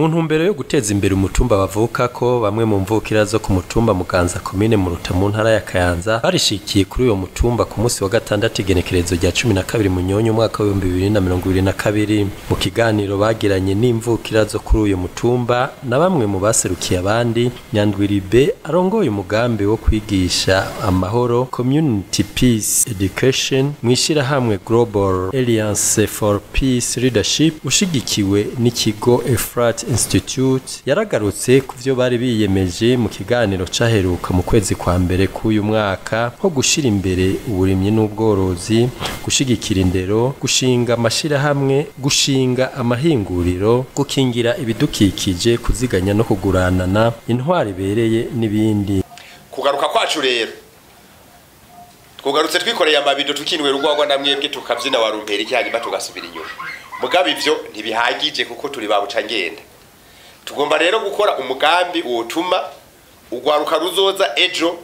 Mu ntumbero yo guteza imbere umutumba bavuka ko bamwe mu mvukira zo ku mutumba Muganza, komine Muruta, mu ntara ya Kayanza, barishikiye kuri uyo mutumba ku munsi wa gatandatu, igenekerezo rya 12 Munyonyo umwaka wa 2022. Mu kiganiro bagiranye n'imvukira zo kuri uyo mutumba na bamwe mu baserukiye abandi, Nyandwiribe arongoye umugambi wo kwigisha amahoro, Community Peace Education, mwishirahamwe Global Alliance for Peace Leadership, ushigikiwe n'ikigo Efrat Institute, yaragarutse ku vyo bari biyemeje mu kiganiro caheruka mu kwezi kwa mbere k'uyu mwaka, nko gushira imbere uburimyi n'ubworozi, gushigikira indero, gushinga amashirahamwe, gushinga amahinguriro, gukingira ibidukikije, kuziganya no kuguranana, intwari ibereye n'ibindi. Kugaruka kwacu rero, twugarutse twikoreye amabido, tukinwera urwagwa na mwebwe, tukabyina warumpera iki, hanyuma tugasubira inyuma. Mugabo ivyo ntibihagije kuko turi ba bucangenda. Tugomba rero gukora umugambi wotuma urwaruka ruzoza ejo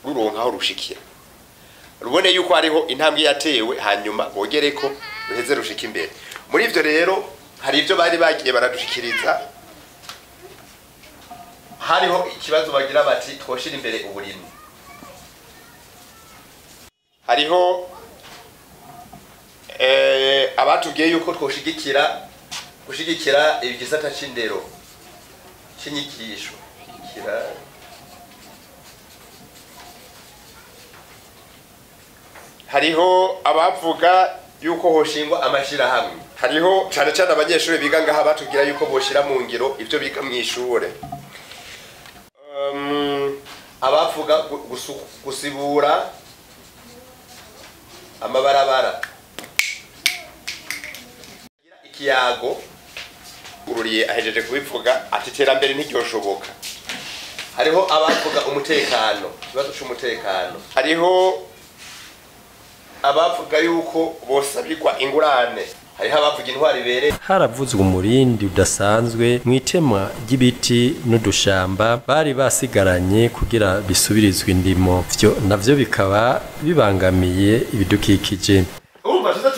ruronka aho rushikira, rubone yuko hariho intambwe yatewe, hanyuma bogereko ruheze rushika imbere. Muri ivyo rero hari ivyo bari bagiye baradushikiriza. Hariho ikibazo bagira bati twoshira imbere uburimyi. Hariho abatubwiye yuko twoshigikira gushigikira igisata c'indero, c'inyigisho, shigikira. Hariho abavuga yuko hoshingwa amashirahamwe. Hariho cane cane abanyeshuri biga ngaha batubwira yuko boshira mu ngiro ivyo biga mw'ishure. Abavuga gusibura amabarabara. Ikiyago ururiye ahejeje kubivuga ati iterambere ntiryoshoboka. Hariho abavuga umutekano, ikibazo c'umutekano. Hariho abavuga yuko bosabirwa ingurane. Hariho abavuga intwari ibereye. Haravuzwe umurindi udasanzwe mw'itemwa ry'ibiti n'udushamba bari basigaranye kugira bisubirizwe indimo, vyo navyo bikaba bibangamiye ibidukikije. Urumva tuze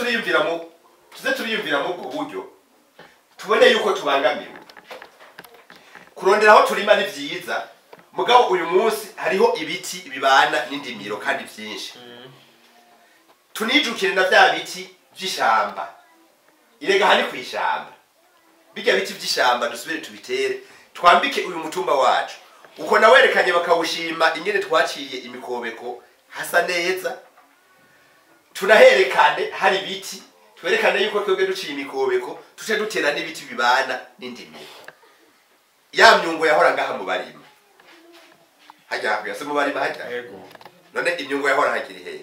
turiyumvira mu ubwo buryo, tubone yuko tubangamiwe. Kurondera aho turima ni vyiza, mugabo uyu munsi hariho ibiti bibana n'indimiro kandi vyinshi. Tunijukire na vya biti vy'ishamba. Irega hani kw'ishamba, bijya biti vy'ishamba dusubire tubitere, twambike uyu mutumba wacu uko nawerekanye bakawushima ingene twaciye imikobeko hasa neza. Tunaherekane hari ibiti, twerekane yuko twebwe duciye imikobeko tuce dutera n'ibiti bibana n'indimiro. Ya myungo yahora ngaha mu barima hajya hakurya se mu barima hajya. None imyungo yahora hakiri hehe?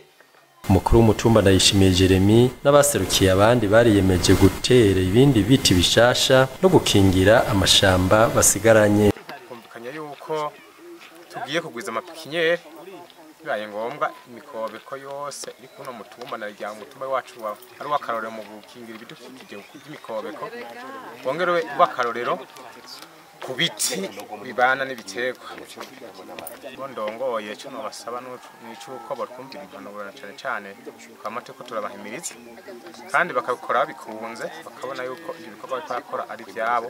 Umukuru w'umutumba Ndayishimiye Jeremy n'abaserukiye abandi bariyemeje gutera ibindi biti bishasha no gukingira amashamba basigaranye. Kumvikanya yuko tugiye kugwiza amapépinières, bibaye ngombwa imikobeko yose iri kuno mutumba, na rya mutumba wacu ari uw'akarorero mu gukingira ibidukikije by'imikobeko, wongere uw'akarorero ku biti bibana n'ibiterwa. Bo ndongoye, ico nobasaba ni icuko botwumvira impanuro, na cane cane twama turiko turabahimiriza, kandi bakabikora babikunze, bakabona yuko ivyo bikorwa bariko barakora ari ivyabo,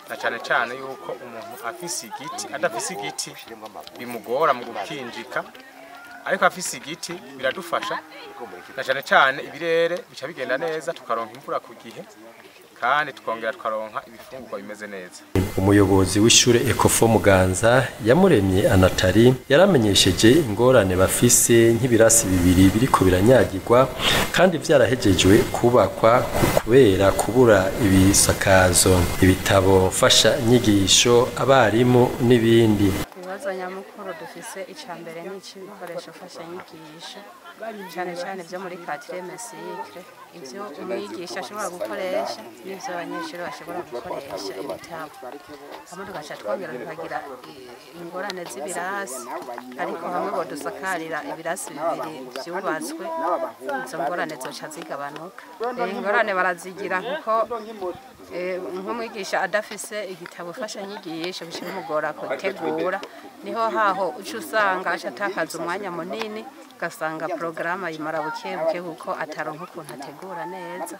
na cane cane yuko umuntu afise igiti, adafise igiti bimugora mu gukinjika, ariko afise igiti biradufasha, na cane cane ibirere bica bigenda neza, tukaronka imvura ku gihe, kandi tukongera tukaronka ibifungurwa bimeze neza. Umuyobozi w'ishure Ecofo Muganza, Yamuremye Anatari, yaramenyesheje ingorane bafise nk'ibirasi bibiri biriko biranyagirwa kandi vyarahejejwe kubakwa kubera kubura ibisakazo, ibitabo mfasha nyigisho, abarimu n'ibindi. Ibibazo nyamukuru dufise, ica mbere ni ic'ibikoresho mfashanyigisho, cane cane vyo muri quatrième cycle, ivyo umwigisha ashobora gukoresha n'ivyo abanyeshuri bashobora gukoresha, ibitabo. Hamwe tugaca twongera tukagira ingorane z'ibirasi, ariko hamwe bodusakarira ibirasi bibiri vyubatswe, izo ngorane zoca zigabanuka. Ingorane barazigira kuko Nk'umwigisha adafise igitabo mfashanyigisho bimugora gutegura, niho haho uca usanga aca atakaza umwanya munini, ugasanga porogaramu ayimara buke buke kuko ataronka ukuntu ategura neza.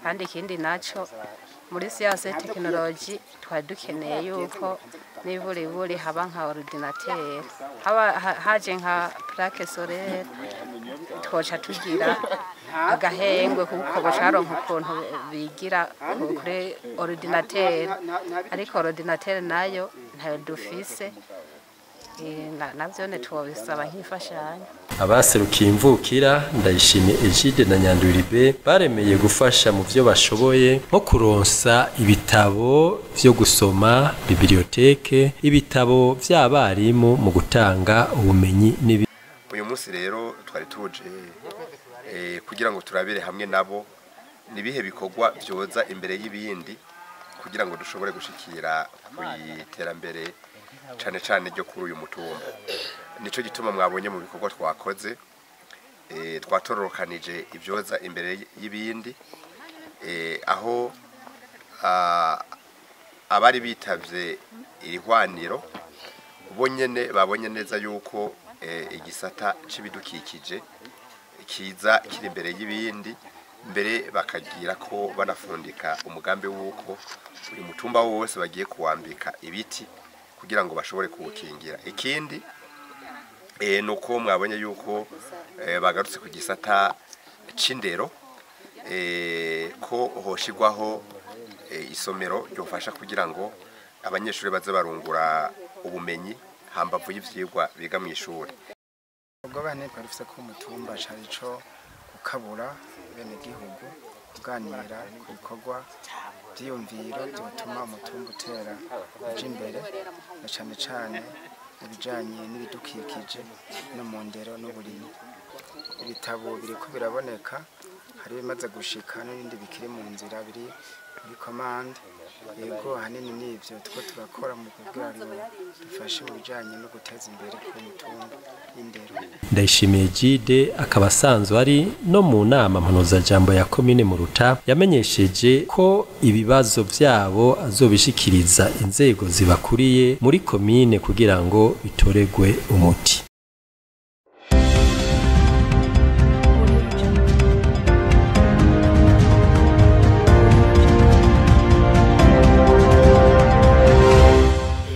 Kandi ikindi naco, muri science technologie twari dukeneye yuko niburiburi haba nka ordinateur, haba haje nka plaque solaire, twoca tugira agahengwe kuko bacaronka ukuntu bigira kuri ordinateur, ariko ordinateur nayo ntayo dufise. Navyo twobisaba nk'imfashanyo. Abaserukiye imvukira Ndayishimiye Egide na Nyanduribe baremeye gufasha mu vyo bashoboye, nko kuronsa ibitabo vyo gusoma, biblioteke, ibitabo vy'abarimu mu gutanga ubumenyi n'ibi. Uyu munsi rero twari tuje kugira ngo turabire hamwe nabo nibihe bikorwa vyoza imbere y'ibindi kugira ngo dushobore gushikira ku iterambere cane cane ryo kuri uyu mutumba. Nico gituma mwabonye mu bikorwa twakoze, twatororokanije ibyoza imbere y'ibindi, aho abari bitavye iri hwaniro bo nyene babonye neza yuko igisata c'ibidukikije kiza kiri imbere y'ibindi, mbere bakagira ko banafundika umugambi w'uko uyu mutumba wose bagiye kuwambika ibiti kugira ngo bashobore kuwukingira. Ikindi nuko mwabonye yuko bagarutse ku gisata c'indero, ko hoshigwaho isomero ryofasha kugira ngo abanyeshuri baze barungura ubumenyi hambavu y'ivyigwa biga mu ishuri. Ubwo bane twari dufise ko umutumba cari co gukabura bene gihugu, kuganira ku bikorwa vyiyumviro byotuma umutumba utera uja imbere, na cane cane ibijanye n'ibidukikije no mu ndero n'uburimyi. Ibitabo biriko biraboneka, hari ibimaze gushika n'ibindi bikiri mu nzira biri muri komande. Yego, ahanini n'ivyo two turakora mu kugira ngo dufashe mu bijanye no guteza imbere ku mutumba n'indero. Ndayishimiye Egide akaba asanzwe ari no mu nama mpanuzajambo ya komine Muruta, yamenyesheje ko ibibazo vyabo azobishikiriza inzego zibakuriye muri komine kugira ngo bitoregwe umuti.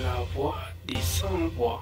La voix des sans-voix.